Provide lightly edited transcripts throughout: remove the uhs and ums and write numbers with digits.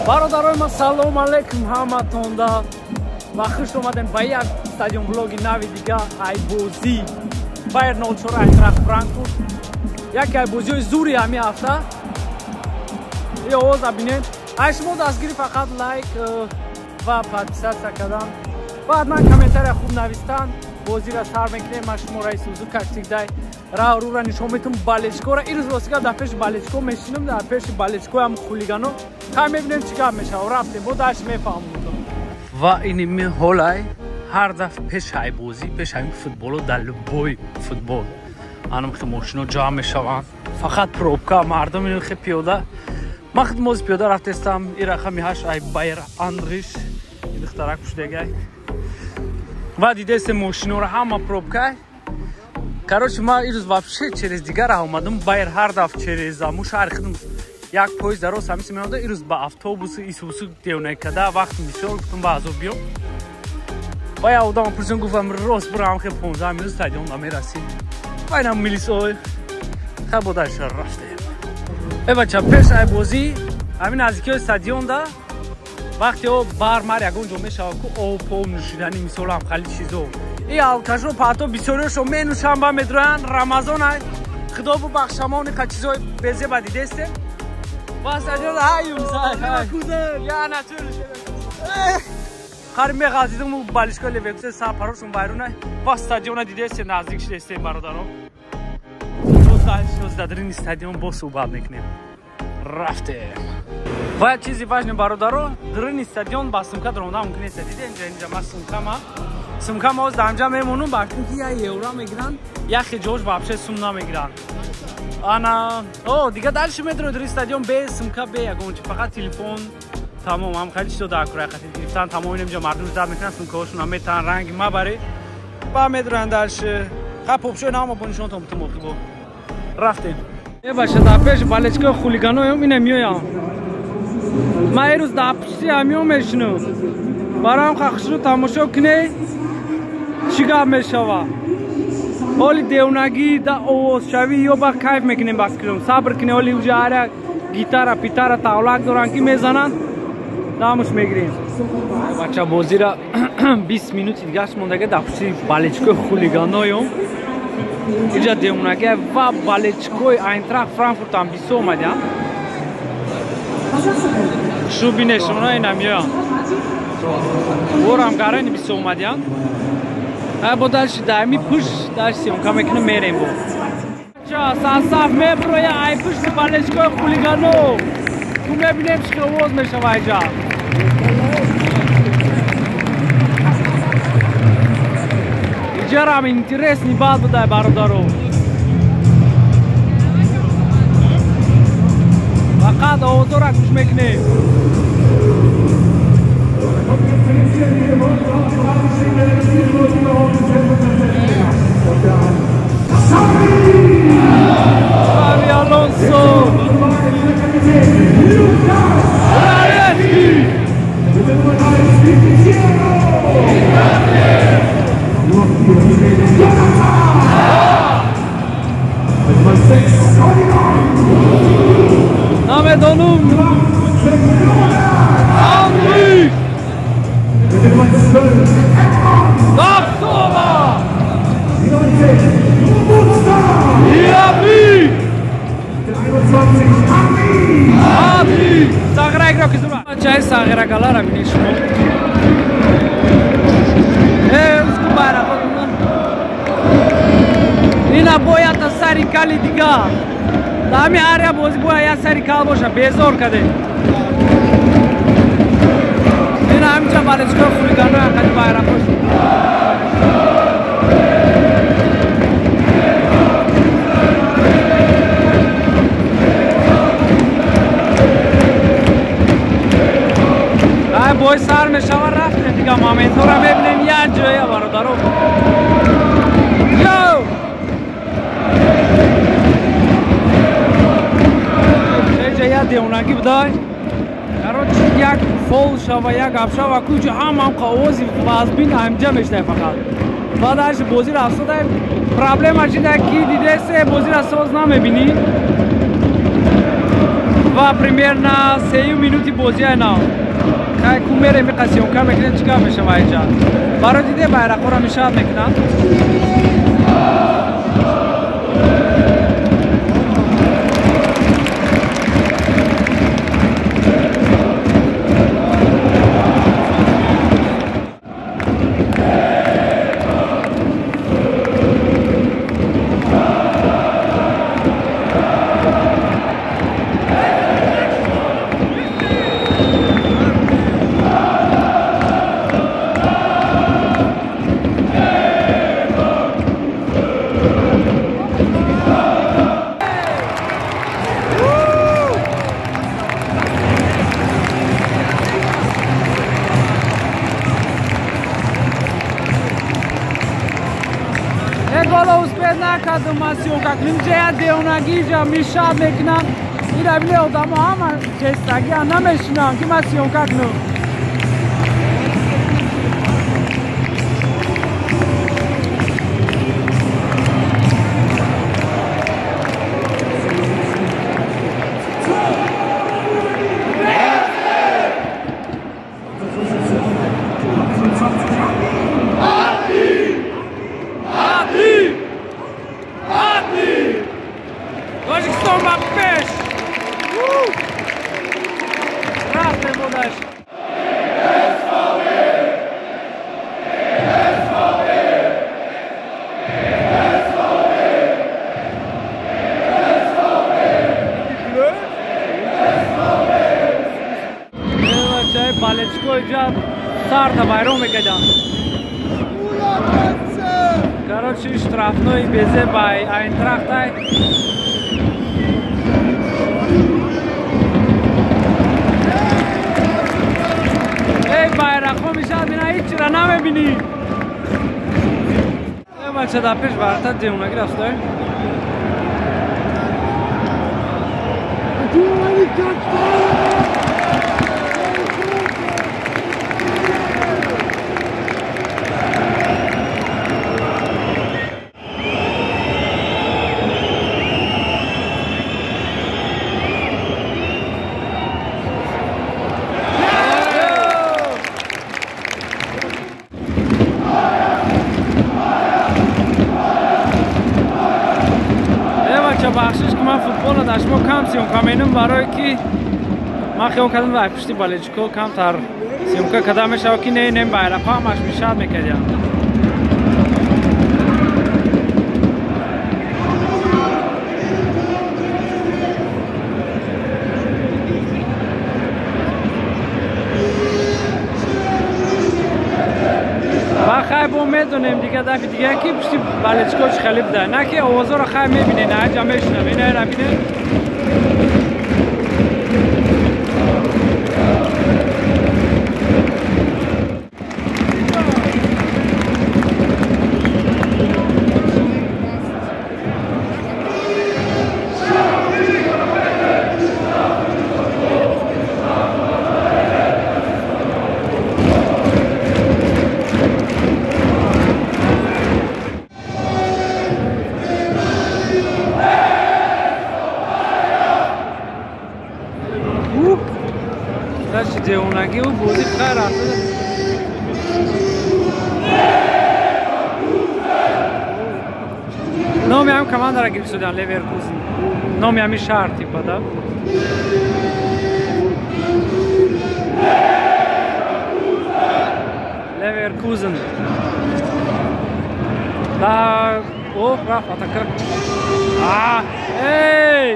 Бародарои ман, салом алейкум ҳаматонда ва хуш омадем ба як стадион влоги нави дига. Айбозӣ Байер 04 Айнтрахт Франкфурт, яке айбозиҳои зури ҳамин ҳафта. И овоза бинед. Ай шумо дастгирӣ фақат лайк ва подписаться кардан ва ҳатман комментария хуб навистан. Бозиро сар мекунем. Ман шумо раиси узу как всегда раҳ рура нишон метум болельщикора. Ирӯз ростига дар пеши болельщико мешинам, дар пеши болельщикоям хулигано. Хай мебинем, чӣ гап мешава. Рафтем, бо дашт мефаҳмам. Ва иними ҳолай ҳар дафъ пеш айбозӣ, пеш ҳамин футболо, дар любой футбол анам хе мошино ҷамъ мешаванд, фақат пробка, мардум ин хе пиёда. Ман худ мози пиёда рафтестам. И рақами 8 ай Байер Андриш, ин духтарак пуштегай ва дидесте мошинора, ҳама пробка. Короче, ман ирӯз вообще через дигар раҳ омадам. Байер ҳар дафъ через аму шаҳри худам як поезд дароз ҳамиси меода. Ирӯз ба автобусу исусу девнекада вақтм бисёр, гуфтам ба азоб биём. Ва як одам пурсидам, гуфтам рост бурам, хе 15 минут стадион да мерасӣ. Ва инам милисой хай бодаша рафтем. Э бача, пеш ай бозӣ ҳамин наздикиҳои стадион да вақте о бармар ягон ҷо мешава ку об поб нӯшидани, мисолам хали чизо. И алкашо паҳто бисёриёшо менӯшанд ба медроянд. Рамазон ай, худо бубахшамон, иқа чизои безеба дидестем. Ва стадион ҳаюм я натюр қариб меғазидим. Болельщикои Леверкузен сарпарошон байрунай ва стадиона дидестем, наздик шидестем, бародарон. Дар дарини стадион боз суҳбат мекунем. Рафтем. Ва як чизи важный, бародаро, дарини стадион ба сумка даромада мумкин нест. Диде инҷа, инҷа ман сумкама, сумкама оз дар инҷа мемонам, ба ки як евро мегиранд, як ҷош вообще сум намегиранд. Ана о дига дальше метро дарини стадион бе сумка, бе ягон чи, фақат телефон, тамом. Ҳам хеле чизо дар кураи қатил гирифтан, тамом. Инҷа мардум ждать мекунанд, сумкаҳошонро метаҳанд, ранги мабари ба медроянд дальше. Ха попшои наама бо нишонтон бутум охибо. Рафтем. Э баша, дар пеши болельщикои хулиганоем ина меоям. Ман ирӯз дар пушти ҳамиён мешинам, бароям хахшро тамошо кунед, чӣ гап мешава. Ҳоли девнагӣ да овозшавӣ ё ба кайф мекунем. Бас кунем, сабр кунем. Ҳоли уже ҳар як гитара питара тавлак доранд ки мезананд, дамуш мегирем. Бача, бозира 20 минути дигаш мондага, дар пушти болельщикои хулиганоём. Иҷа девонагӣ ва болельщикои Айнтрахт Франкфуртам бисёр омадианд. Шу бинешона ина меоянд, борам гарани бисёр омадианд. Бо дальше даими пуш дальше съёмка мекунем, мерем. Бо ча сасаф меброя ай пушти болельщикои хулигано, ту мебинем, чӣ овоз мешава иҷа. Иҷарам интересный бад будай, бародаро. Фақат овозора гӯш мекунем. Xabi Alonso, Radetzky, намедонум, Андриш, Tapsoba, Diaby, Адри, Сағира кизура. Чай сағира галара бинед шумо. Э, уску байрақо ина бояд та сари кали дига. Ҳами ҳар як бозӣ бояд як сари кал боша, безор каде. Ина ҳаминҷа болельщикои хулигано қади байрақош. Ай бой сар мешава, рафтем дига, моментҳоро мебинем як ҷоя, бародаро. Йоу! Ҷа як девонагӣ будай. Короче, як фол шава, як гап шава, куҷо ҳамам овози вазбин ҳамҷа мешнавӣ фақат. Баъд аш бозиро афсода. Проблема чи да ки дидесе бозиро соз намебинӣ. Ва примерно 3 минути бозӣ нав. Хай ку мерем иқа съёмка мекунем, чӣ кар мешава айҷа. Барои диде байрақҳоро мешавад мекунам. Накардам ман съёмка кунем, ҷая девонагиҷа мешаб мекунам. Ира бинед, одамо ҳама ҷестагия намешинам ки ман съёмка кунам. Сарта вайрон мекардам. Короче, штрафной безе бай Айнтрахтай. Эй, байрақҳо мешавад, ина ҳеҷ чира намебинӣ. Э, бача, дар пеш варта девонагӣ рафтай. Бахшиш ки ман футболро дар шумо кам съёмка менам, барое ки ман хиёл кардам дар пушти болельщико камтар съёмка карда мешавад, ки не, не, байрақҳо ҳамаш мешавад мекардям. Ва хай бо медонем дига дафи дига ки пушти болельщико чӣ хеле буда. На ки овозҳоро хай мебинед, на ҷа мешунавед, инара бинед. Девонагӣ бозӣ хайр рафта. Номи ҳам командаро гирифтудан Леверкузен. Номи ҳами шаҳр типа, да? Леверкузен. Да, о, рафт атака. А, эй!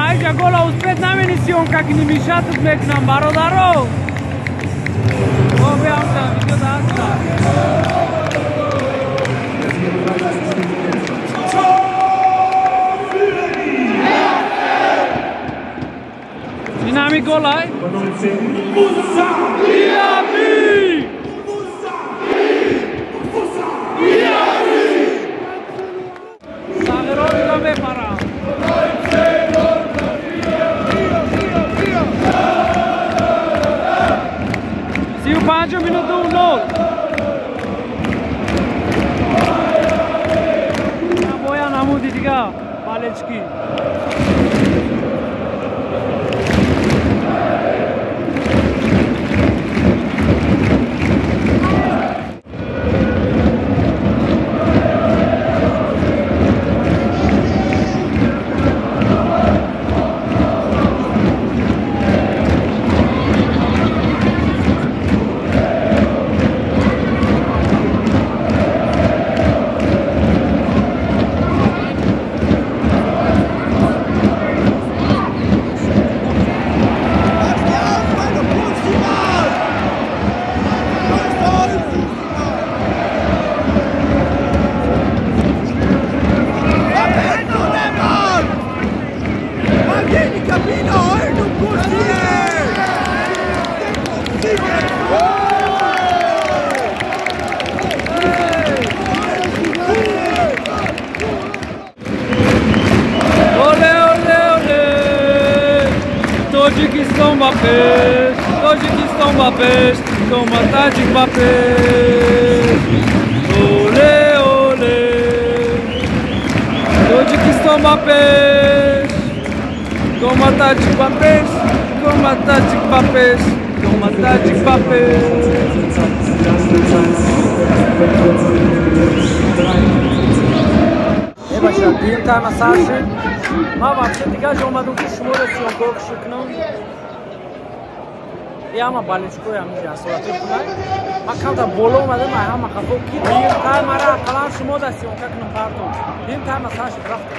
Айҷа гола успеть намени съёмка кунӣ, мешатат мекунам, бародаро. О, биамта видео да аста. Ин ҳами гол ай? Diaby! Болельщики. Тоҷикистон ба пеш, Тоҷикистон ба пеш, кома таҷик ба пеш. Оле, оле, Тоҷикистон ба пеш, кома таҷик ба пеш, кома таҷик ба пеш, кома таҷик ба пеш. Бача, дуюм тайма сар шуд. Ман вообще дигар ҷо омадам, ки шуморо съёмка кунам. И ҳама болельщикои ҳаминҷа суратҳои хунак. Ман камтар боло омадам, ай ҳама хафо, ки дуюм таймара ақаллан шумо да съёмка кунам партон. Дуюм тайма сар шуд, рафтам.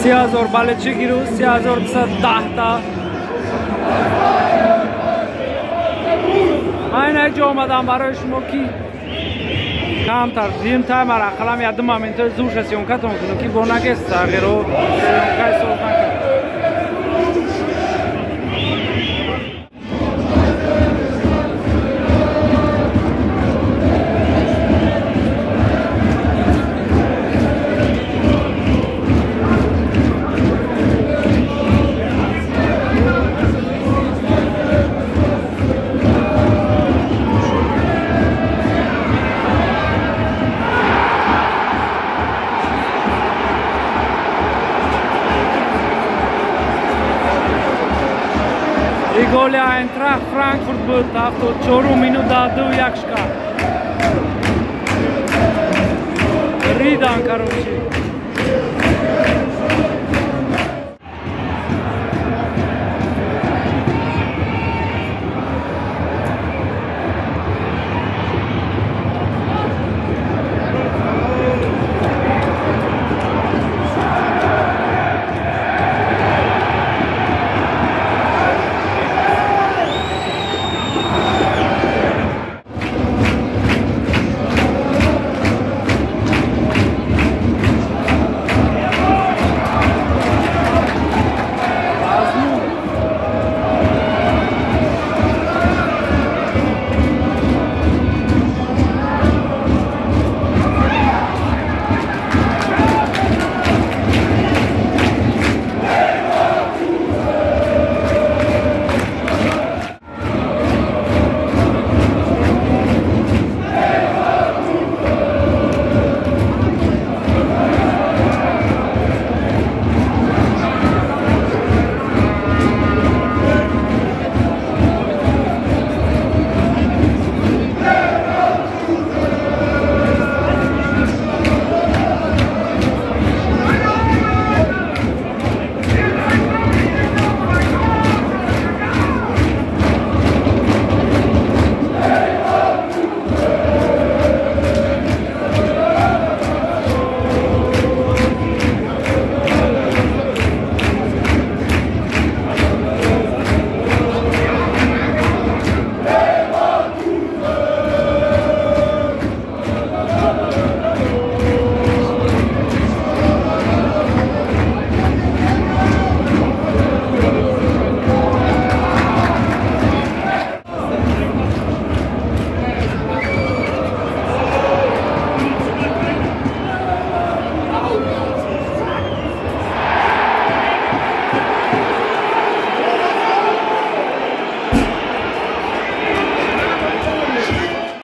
3000 болельщик ирӯз, 3210 та. Ман ина ҷо омадам барои шумо, ки камтар дуюм таймар ақаллам як ду моментои зурша съёмкатон кунам, ки бо нагест тағйиро съёмкаи соз накунам. Голи Айнтрахт Франкфурт буд, 74 минут да 2-1 шикаст. Ридан, короче.